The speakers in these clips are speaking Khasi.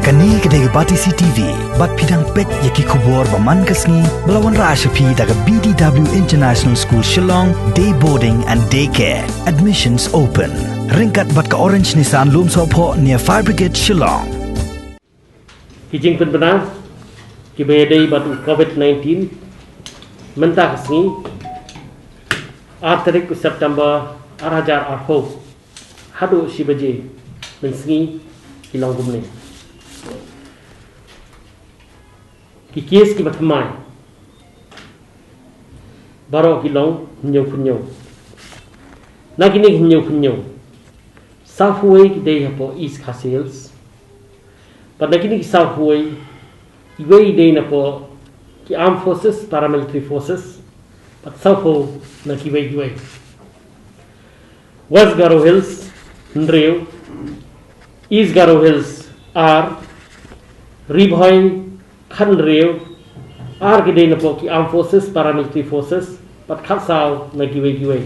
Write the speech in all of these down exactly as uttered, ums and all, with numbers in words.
Kane ka dei ka Batesi T V, bad phi dang peit ïa ki khubor ba man ka sngi, ba la wanrah sha phi da ka B D W International School Shillong, Day Boarding and Day Care. Admissions open. Ryngkat bad ka Orange Nissan Lumsohphoh near Fire Brigade Shillong. Ki jingpynbna kiba ïadei bad u COVID nineteen, mynta ka sngi, ar tarik u September ar hajar arphew, haduh shi baje mynsngi, ki long kumne. Ki case kiba thymmai baroh ki long hynñiewphew hynñiew. Na kine ki hynñiewphew hynñiew, sawphew wei ki dei hapoh East Khasi Hills. Bad na kine ki sawphew wei, iwei i dei napoh ki Armed Forces, Paramilitary Forces, bad sawphew na kiwei kiwei. West Garo Hills, hynriew. East Garo Hills, ar. Ri Bhoi, khathynriew. Ar ki dei napoh ki Armed Forces, Paramilitary Forces, bad khatsaw na kiwei kiwei.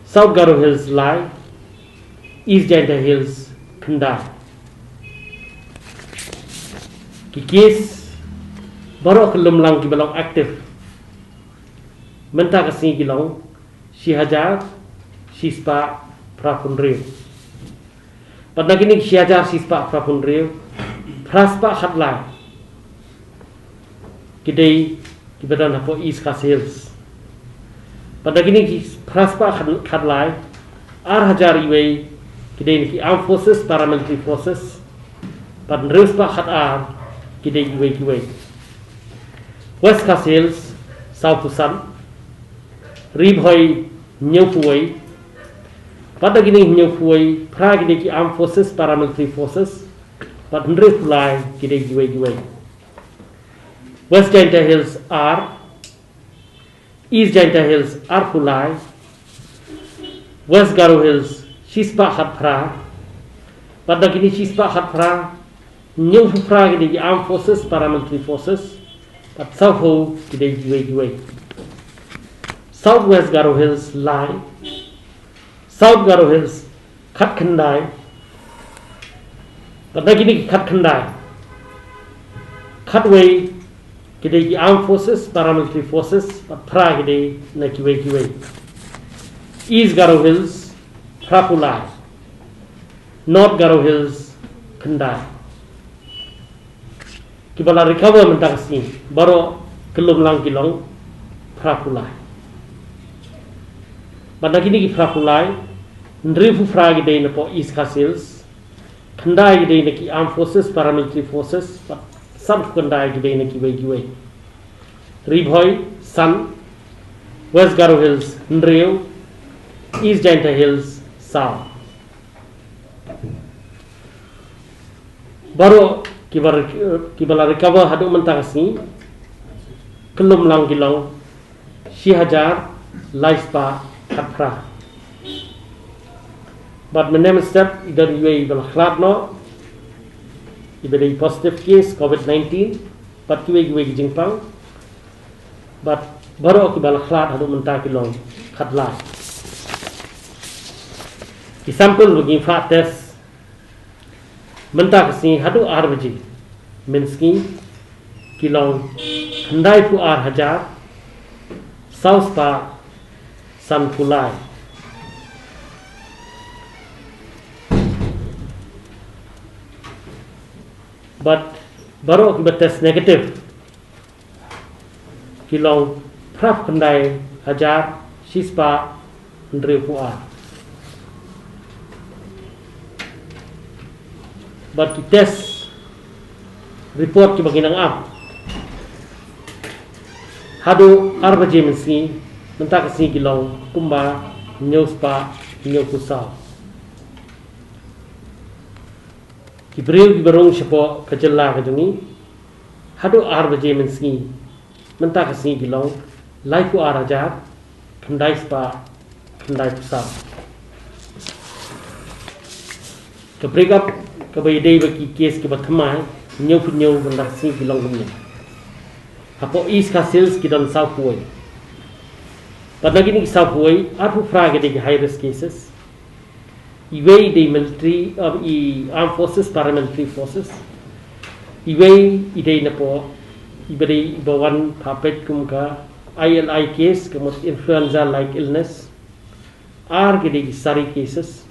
South Garo Hills, lai. East Jaintia Hills, khyndai. Ki case baroh kyllum lang kiba long active mynta ka sngi ki long shi hajar shispah phraphew hynriew. Bad na kine shi hajar shispah phraphew hynriew, phraspah khatlai ki dei kiba don hapoh East Khasi Hills. Bad na kine phraspah khat-, khatlai, ar hajar iwei ki dei na ki Armed Forces, Paramilitary Forces, bad hynriewspah khatar ki dei iwei kiwei. West Khasi Hills, sawphew san. Ri Bhoi, hynñiewphew wei. Bad na kine hynñiewphew wei, phra ki dei ki Armed Forces, Paramilitary Forces, bad hynriewphew lai ki dei kiwei kiwei. West Jaintia Hills, ar. East Jaintia Hills, arphew lai. West Garo Hills, shispah khatphra. Bad na kine shispah khatphra, hynñiewphew phra ki dei ki Armed Forces, Paramilitary Forces, bad sawphew ki dei kiwei kiwei. South West Garo Hills, lai. South Garo Hills, khatkhyndai. Bad na kine ki khatkhyndai, khatwei ki dei ki Armed Forces, Paramilitary Forces, bad phra ki dei na kiwei kiwei. East Garo Hills, phraphew lai. North Garo Hills, khyndai. Kiba la recover mynta ka sngi baroh kyllum lang ki long phraphew lai. Bad na kine ki phraphew lai, hynriewphew phra ki dei napoh East Khasi Hills, khyndai ki dei na ki Armed Forces, Paramilitary Forces, bad sanphew khyndai ki dei na kiwei kiwei. Ri Bhoi, san. West Garo Hills, hynriew. East Jaintia Hills, saw. Baroh kiba re-, kiba la recover haduh mynta ka sngi, kyllum lang ki long shi hajar lai spah khatphra. Bad mynne mynstep i don iwei iba la khlad noh, iba dei positive case COVID nineteen, bad kiwei kiwei ki jingpang. Bad baroh kiba la khlad haduh mynta ki long khatlai. Ki sample ba ngi phah test mynta ka sngi haduh ar baje mynsngi ki long khyndaiphew ar hajar saw spah sanphew lai. Bad baroh kiba test negative ki long phraphew khyndai hajar shispah hynriewphew ar. Bad ki test report kiba ngi nang ap haduh ar baje mynsngi mynta ka sngi ki long kumba hynñiew spah hynñiewphew saw. Ki briew kiba rung shapoh ka jylla ka jong ngi haduh ar baje mynsngi mynta ka sngi ki long laiphew ar hajar khyndai spah khyndaiphew saw. Ka break up kaba ïadei bad ki case kiba thymmai, hynñiewphew hynñiew mynta ka sngi ki long kumne. Hapoh East Khasi Hills ki don sawphew wei. Bad na kine ki sawphew wei, arphew phra ki dei ki high risk cases. Iwei i dei military, um, i armed forces, paramilitary forces. Iwei i dei napoh, iba dei iba wan pha peit kum ka I L I case, ka mut influenza-like illness. Ar ki dei ki sari cases.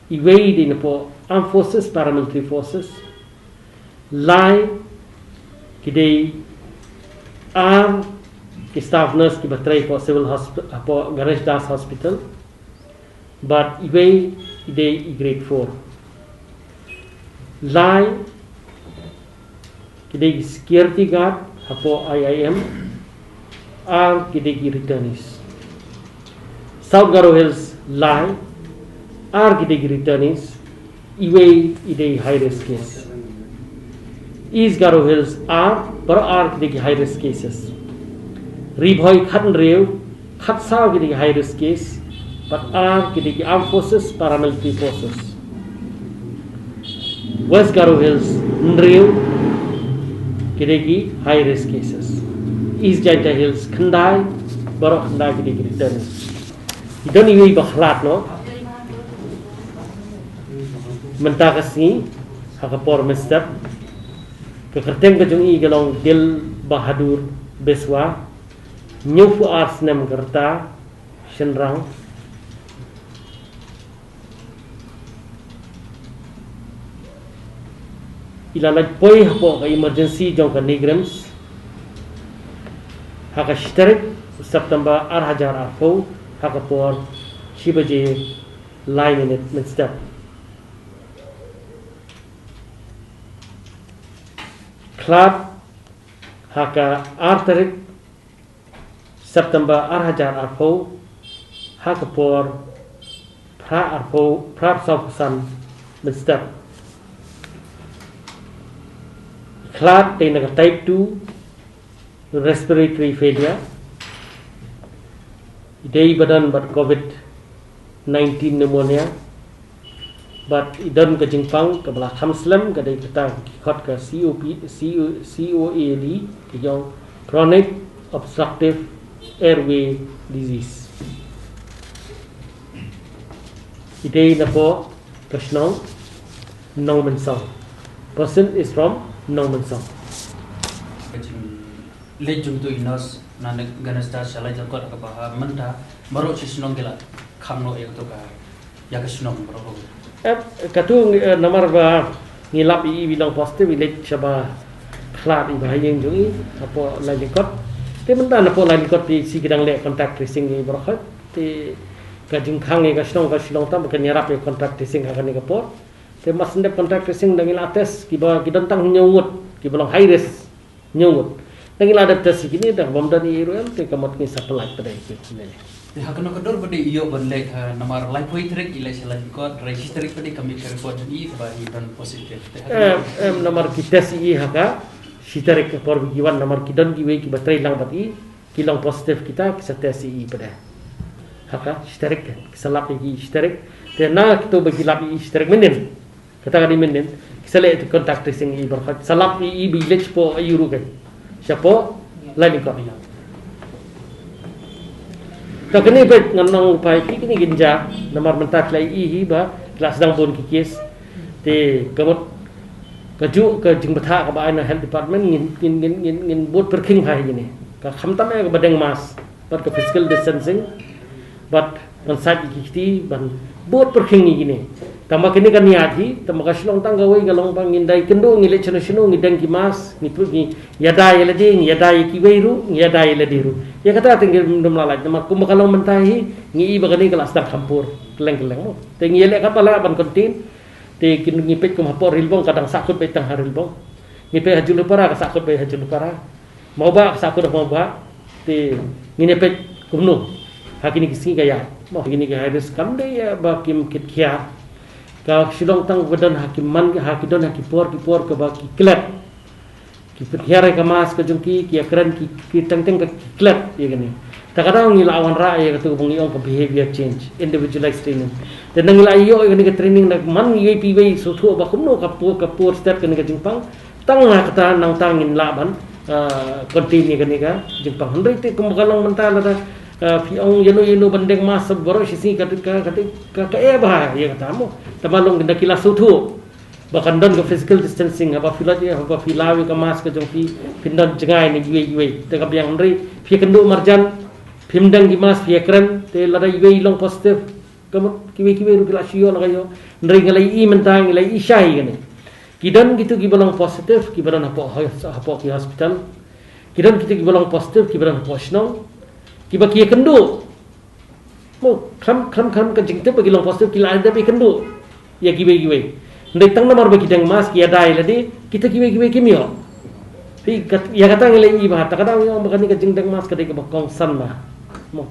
Iwei i dei napoh armed forces, paramilitary forces. Lai ki dei ar ki staff nurse kiba trei hapoh civil hosp-, hapoh Ganesh Das Hospital. Bad iwei i dei i grade four. Lai ki dei ki security guard hapoh I I M. Ar ki dei ki returnees. South Garo Hills lai, ar ki dei ki returnees. Iwei i dei high risk case. East Garo Hills ar, baroh ar ki dei ki high risk cases. Ri Bhoi khathynriew, khatsaw ki dei ki high risk case. Bad ar ki dei ki armed forces, paramilitary forces. West Garo Hills hynriew ki dei ki high risk cases. East Jaintia Hills khyndai, baroh khyndai ki dei ki returnees. I don iwei ba khlad noh mynta ka sngi ha ka por mynstep. Ka kyrteng ka jong i ka long Dil Bahadur Biswa, hynñiewphew ar snem ka rta, shynrang. I la leit poi hapoh ka emergency jong ka NEIGRIHMS ha ka shi tarik September ar hajar arphew, ha ka por shi baje lai minit mynstep. Khlad ha ka ar tarik September ar hajar arphew, ha ka por phra arphew, phra arphew san mynstep. Khlad dei na ka type two respiratory failure. I dei ba don bad covid nineteen pneumonia. Bad i don ka jingpang kaba la kham slem, ka dei kata ki khot ka C O P, C O, C O A D, ki jong chronic obstructive airway disease. I dei napoh ka shnong Nongmensong. Person is from Nongmensong. Ka jing leit jong uto i nurse na Ganesh Das sha Laitlangkot kaba mynta baroh shi shnong ki la khang noh ïa kato ka, ïa ka shnong baroh. Eh, kato, eh, namar ba ngi lap ïa i ba i long positive, i leit shaba khlad ïa i ba ha ïing jong i hapoh Laitlangkot. Te mynta napoh Laitlangkot te shi ki dang leh contact tracing ïa i baroh. Te ka jingkhang ïa ka shnong ka shnong tam ba kan ïarap ïa contact tracing ha kane ka por. Te mar shu dep contact tracing da ngi la test kiba ki don tang hynñiew ngut kiba long high risk. Hynñiew ngut. Da ngi la dep test ïa kine, da bym don ei ei ruh em, te ka mut ngi sa pyllait pat ïa kine. Te ha kano ka dur pat i ïoh ban leit ha, namar laiphew tarik i leit sha Laitlangkot, hynriew shi tarik pat i ka mih ka report jong i ba i don positive. Te ha kano Em, em, namar ki test ïa i ha ka shi tarik ka por ba ki wan, namar ki don kiwei kiba trei lang bad i, ki long positive kita, ki sa test ïa i pat. Ha ka shi tarik ki sa lap ïa i shi tarik. Te na kito ba ki lap ïa i shi tarik mynnin, kata ka dei mynnin, ki sa leh contact tracing ïa i baroh, sa lap ïa i ba i leit shapoh aiu ruh kein. Shapoh Laitlangkot. Te kane pat ngan ong pat ïa phi, kine ki jia, namar mynta ki la ïohi ba ki la sdang bun ki case. Te ka mut kajuh ka jingbthah kaba ai na health department, ngin, ngin, ngin, ngin, ngin bud pyrkhing ha kine. Ka khamtam ïa kaba deng mask bad ka physical distancing, bad ban sait ïa ki kti, ban bud pyrkhing ïa kine. Tangba kine kan ïaid hi, tangba ka shlong tang kawei ka long ba ngin da ïakynduh, ngi leit shano shano, ngi deng ki mask, ngi pyrkhat, ngi ïada ïa lade, ngi ïada ïa kiwei ruh, ngi ïada ïa lade ruh. Ïa kata te ngim dum la lait, namar kumba ka long mynta hi, ngi i ba kane ka la sdang kham pur kylleng kylleng mo. Te ngi ïaleh katba lah ban contain. Te kin, ngi peit kum hapoh Rilbong, ka dang sahkut beit tang ha Rilbong. Ngi peit ha Julumpara, ka sahkut beit ha Julumpara. Mawbah, ka sahkut ha Mawbah. Te ngin ïa peit kumno ha kine ki sngi ka ïaid. Mo, kine ki high risk kam dei ïa ba kim kit khia. Ka shlong tang ka don ha ki man, ha ki don ha ki por ki por kaba ki klet. Ki pynhiar ïa ka mask ka jong ki, ki ïakren, ki, ki teng teng ki klet ïa kane. Te ka daw ngi la wanrah ïa kato ba ngi ong ka behavior change, individualized training. Te nang ngi la ïoh ïa kane ka training na man ngi ïohi phi wei shu thuh ba kumno ka pur, ka pur step kane ka jingpang. Tang na kata nangta ngin lah ban, ah, contain ïa kane ka jingpang. Hynrei te kumba ka long mynta lada Ka phi ong ïano ïano ban deng mask baroh shi sngi ka ka ka ka eh bha ïa kata mo. Tangba long da ki la sngewthuh ba kan don ka physical distancing, haba phi la, haba phi law ïa ka mask ka jong phi, phin don jngai na iwei iwei. Te ka biang, hynrei phi ïakynduh marjan, phim deng ki mask, phi ïakren, te lada iwei i long positive, ka mut kiwei kiwei ruh ki la shu ïoh la ka ïoh. Hynrei nga la ïohi mynta, nga la ïohi shai kane. Ki don kito kiba long positive kiba don hapoh hos-, hapoh ki hospital. Ki don kito kiba long positive kiba don hapoh shnong, kiba ki ïakynduh. Mo, khlem, khlem, khlem ka jingtip ba ki long positive, ki la dep ïakynduh ïa kiwei kiwei. Hynrei tang namar ba ki deng mask, ki ïada ïa lade, kita kiwei kiwei kim ïoh. Phi kat-, ïa kata ngi la ïohi bha, te ka daw ïoh ba kane ka jingdeng mask ka dei kaba kongsan bha. Mo.